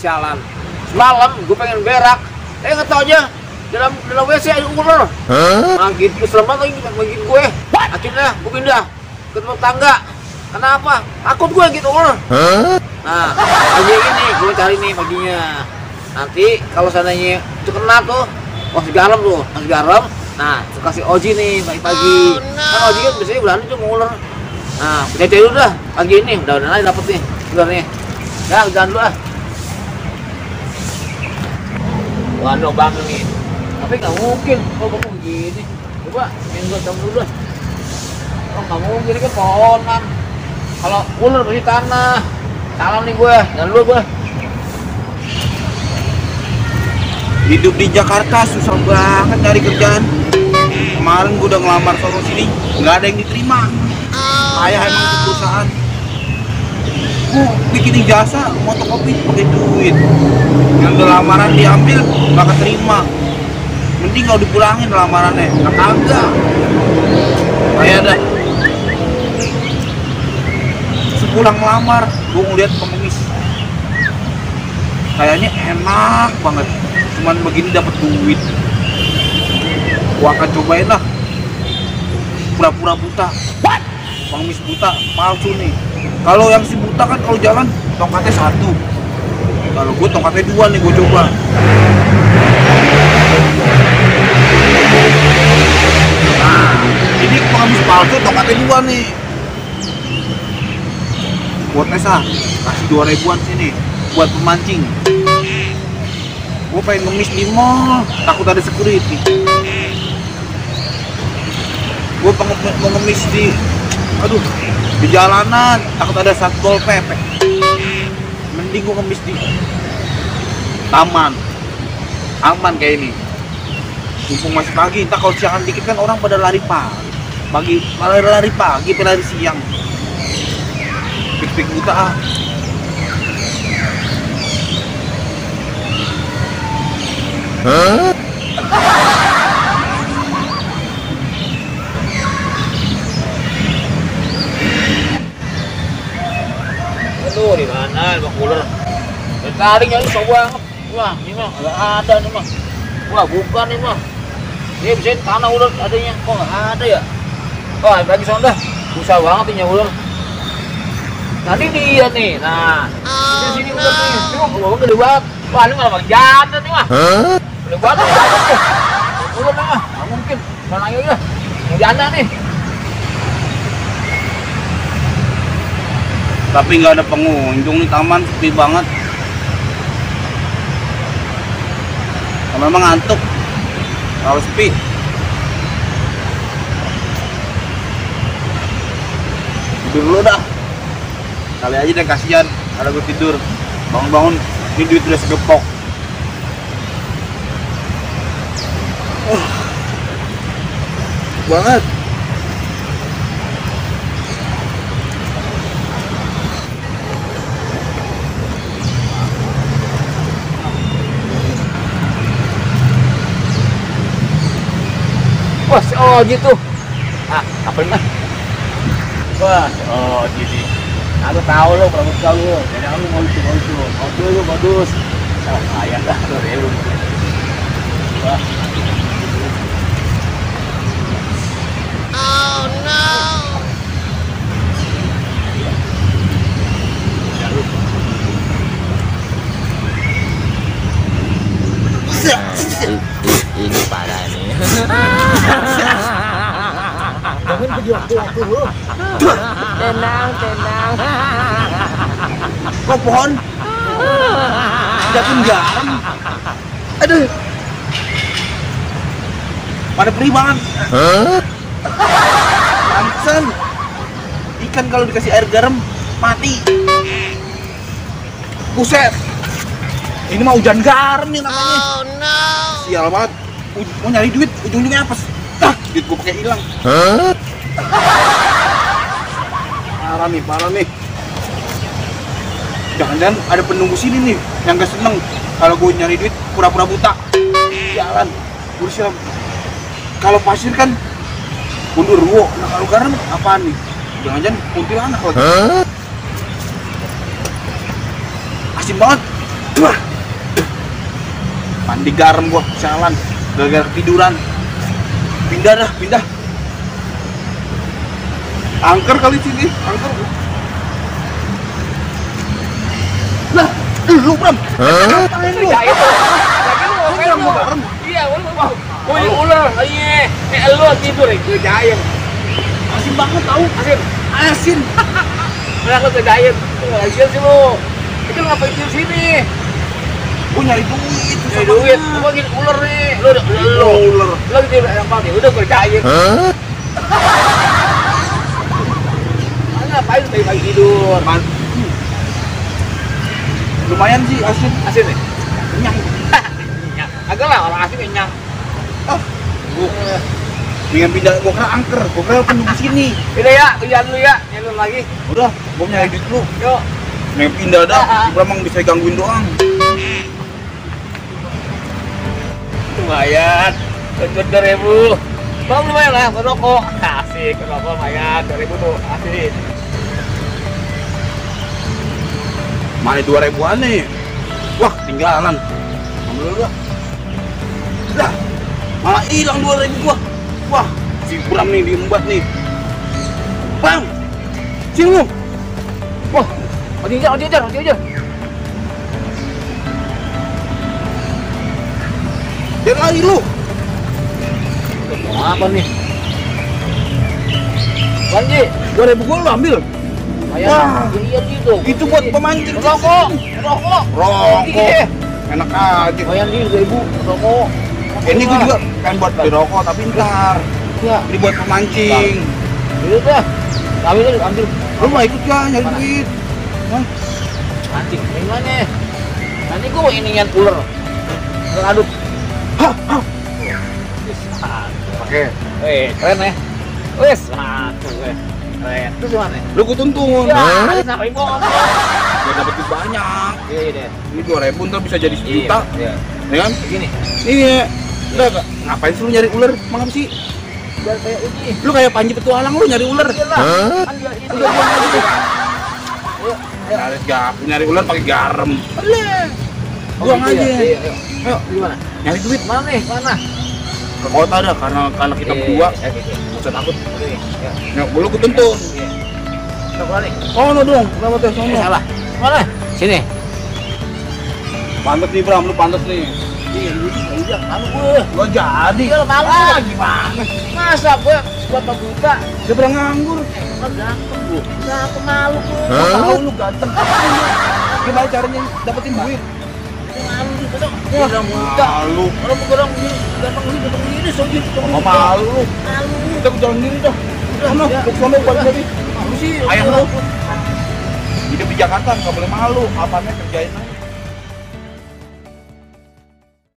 sialan. Semalam gue pengen berak, nggak tau aja dalam WC ada ular. Nah gitu, selamat lagi bagi gue. Akhirnya gue pindah ke tempat tangga. Kenapa? Takut gue gitu ular. Nah, pagi ini gue cari nih paginya. Nanti kalau seandainya itu kena tuh, masih garam tuh, masih garam. Nah, kasih Oji nih pagi-pagi. Kan Oji kan biasanya berani tuh ngular. Nah, kita cari dulu dah pagi ini, mudah-mudahan aja dapet nih ular nih. Ya, jangan dulu ah. Waduh banget nih. Tapi nggak mungkin kalau kamu begini. Coba main gue tahu dulu dah. Oh nggak mungkin, ini kan pohonan. Kalau ular pasti tanah. Salam nih gue, jangan dulu gue. Hidup di Jakarta susah banget cari kerjaan. Kemarin gue udah ngelamar sono sini, nggak ada yang diterima. Ayah emang itu perusahaan. Gue bikin jasa fotokopi pakai duit. Yang udah lamaran diambil nggak keterima. Mending kalau dipulangin lamarannya, nggak kagak. Kayak dah. Sepulang ngelamar, gue ngeliat pengemis. Kayaknya enak banget. Cuman begini dapat duit. Gua akan cobain lah. Pura-pura buta. Pengemis buta, palsu nih. Kalau yang si buta kan kalau jalan tongkatnya satu. Kalau gue tongkatnya dua nih, gue coba. Nah, ini pengemis palsu tongkatnya dua nih. Buat Nesa, kasih 2.000-an sini buat pemancing. Gue pengen ngemis di mall, takut ada security. Gue mau ngemis di, di jalanan, takut ada satpol pp. Mending gue ngemis di taman, aman kayak ini. Mumpung masih pagi, entah kalau siangan dikit kan orang pada lari pagi, malah lari pagi, lari siang. Pik-pik buta ah. Aduh, di mana bang ular? Tadi nyari sok banget. Wah, ini mah nggak ada nih mah. Wah, bukan nih mah. Ini bisa tanah ular adanya, kok nggak ada ya? Wah, bagi sonda, susah banget nih nyari ular. Tadi dia nih, nah di sini ular nih, cuma gede banget. Wah, ini malah bang jantan nih mah. Gede banget nih jantan tuh. Ular nih mah, nggak mungkin. Mana lagi dah, mau jantan nih. Tapi nggak ada pengunjung nih, taman sepi banget. Memang ngantuk kalau sepi. Tidur dulu dah. Kali aja deh, kasihan kalau gue tidur. Bangun-bangun ini duit udah segepok. Banget. Wah, si Oji tuh. Ah, apa ini mah? Wah, si Oji nih. Aku tahu lo, pramu tahu lo. Jadi aku mau lucu. Modus. Oh, ayah dah lo relu. Wah. Oh no. Ini parah nih. Jangan berjuang dulu. Tenang. Kok pohon? Jatuh garam. Aduh. Pada perih banget. Pantesan. Ikan kalau dikasih air garam mati. Buset. Ini mah hujan garam nih namanya. Oh no. Sial banget. Mau nyari duit, ujung-ujungnya apa? Duit gue pakai hilang. Parah nih. Jangan-jangan ada penunggu sini nih yang gak seneng kalau gue nyari duit pura-pura buta. Jalan, berusia. Kalau pasir kan Gundurwo, nah kalau garam apaan nih? Jangan-jangan kuntilanak lagi. Asin banget. Wah. Mandi garam gua, sialan. Gara-gara tiduran. Pindah dah, pindah. Angker kali sini, angker. Lah, lu Bram. Ngapain lu? Kerjain tuh. Lagi lu ngapain lu? Iya, lu mau. Woi, ular. Iya. Lu tidur ya, kerjain. Asin banget tahu. Asin. Asin. Mana lu kerjain? Asin sih lu. Itu ngapain di sini? Gua nyari duit. Nyari duit. Lu lagi ular nih. Lu Ular. lu lagi tidur yang pagi. Udah kerjain. Ngapain pagi tidur? Lumayan sih asin. Asin nih. Kenyang. Agak lah orang asin kenyang. Dengan pindah, gua kira angker, gua kira penuh di sini. Udah ya, kerjaan lu ya. Nyari lagi. Udah, gua nyari duit lu. Yuk. Yang pindah dah, emang bisa gangguin doang. Lumayan. 2.000. Bang lumayan lah, merokok. Asik, merokok lumayan. 2.000 tuh, asik. Mana 2.000-an nih? Wah, tinggalan. Ambil dulu dah. Dah, malah hilang 2.000 gua. Wah, si Bram nih diembat nih. Bang, sini lu. Wah, ajar. Dia lari lu. Mau apa nih? Banji, 2.000 gua lu ambil. lumayan. Wah. Iya gitu. Itu buat pemancing. Rokok. Rokok. Iya. Enak aja. Lumayan nih 2.000 rokok. Ini gua juga kan buat beli rokok tapi ntar. Ya, Ini buat pemancing. itu dah. Ambil. Lu mau ikut gak nyari duit? Hah? Mancing gimana? Nanti gua inian ular. Aduk. Hah? Pakai. Keren ya. Wes, satu keren. Terus gimana? Lu gua tuntun. Ya, ada sampai bawah. Biar dapet duit banyak. Iya deh. Ini 2.000 ntar bisa jadi 1 juta. Iya. Ya kan? Begini. Iya. Udah gak? Ngapain sih lu nyari ular? Mengapa sih? Biar kayak uji. Lu kayak Panji petualang lu nyari ular. Kan dia ini. Udah buang aja. Nyari ular pakai garam. Buang aja. Ayo, gimana? Nyari duit. Mana nih? Mana? Ke kota dah karena kita berdua. Gak usah takut. Ya. Ya, lu ketuntun. Udah pulang nih. Oh, no dong. Kenapa teh sono? Salah. Mana? Sini. Pantes nih, Bram. Lu pantes nih. Iya, kamu gue. Gua jadi. Iya, malu. Gimana? Masa gue buat 4 juta? Dia pernah nganggur. Enggak ganteng gue. Gak malu gue. Gua tahu lu ganteng. Gimana caranya dapetin duit? Malu gitu dong. Ya, udah muda. Malu. Kalau mau orang ganteng gini, soalnya Mau malu lu. Malu. Kita ke jalan diri dah. Sono, Ya. ke sono buat jadi. Malu sih. Ayam lu. Hidup di Jakarta nggak boleh malu. Apanya kerjain aja.